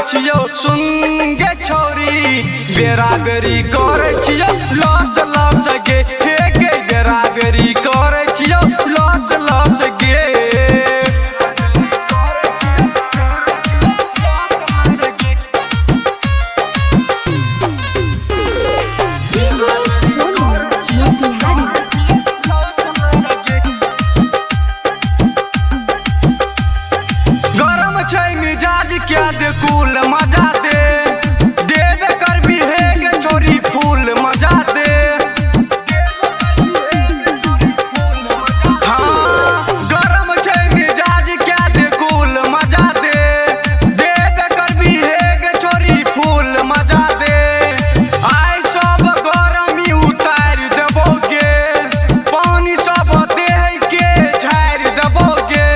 छियौ सुन गे छौरी बेरा बेरी करै छियौ लस लस गे हे गे बेरा बेरी करै छियौ लस लस गे। DJ Sonu Motihari. गरम छै मिजाज क्या दे कुल मजा दे देबे करबी हे गे छोरी फूल मजा दे। हाँ गरम छै मिजाज क्या दे कुल मजा दे देबे करबी हे गे छोरी फूल मजा दे। आइ सब गरमी उतारि देबौ गे पानी सब देह के झाड़ि देबौ गे।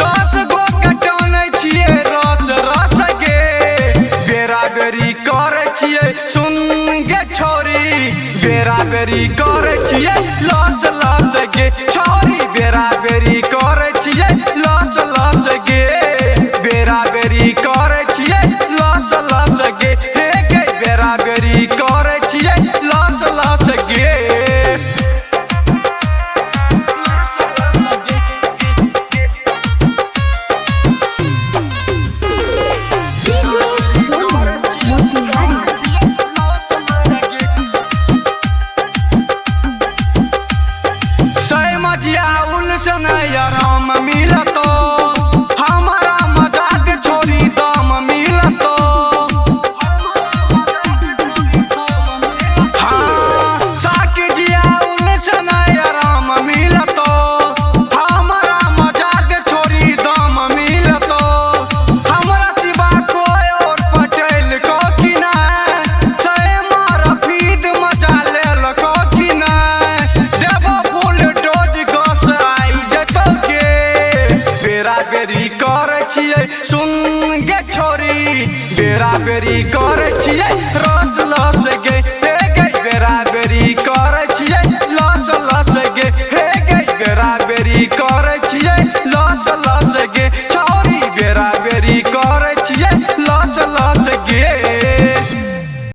10 गो के टानै छियै रस रस गे बेरा बेरी करै छियै सुन गे छौरी बेरा बेरी करै छियै लस लस गे छौरी बेरा बेरी करै छियै लस लस गे बेरा बेरी करै छियै लस लस गे हे गे बेरा बेरी करै छियै लस लस गे। DJ Sonu Motihari. मजियाउल से नहीं आराम मिलतो हमारा मजाक छोरी दम मिलतो। हाँ साकी जियाउल से नहीं आराम मिलतो हमारा मजाक छोरी दम मिलतो। हमरा सिवा कोई और पटेल को कि नहीं सैमा रफीद मजा लेल को कि नहीं। देबो फूल डोज गस आई जतो गे बेरा बेरी करै छियै सुन गे छोरी बेरा बेरी करै छियै रस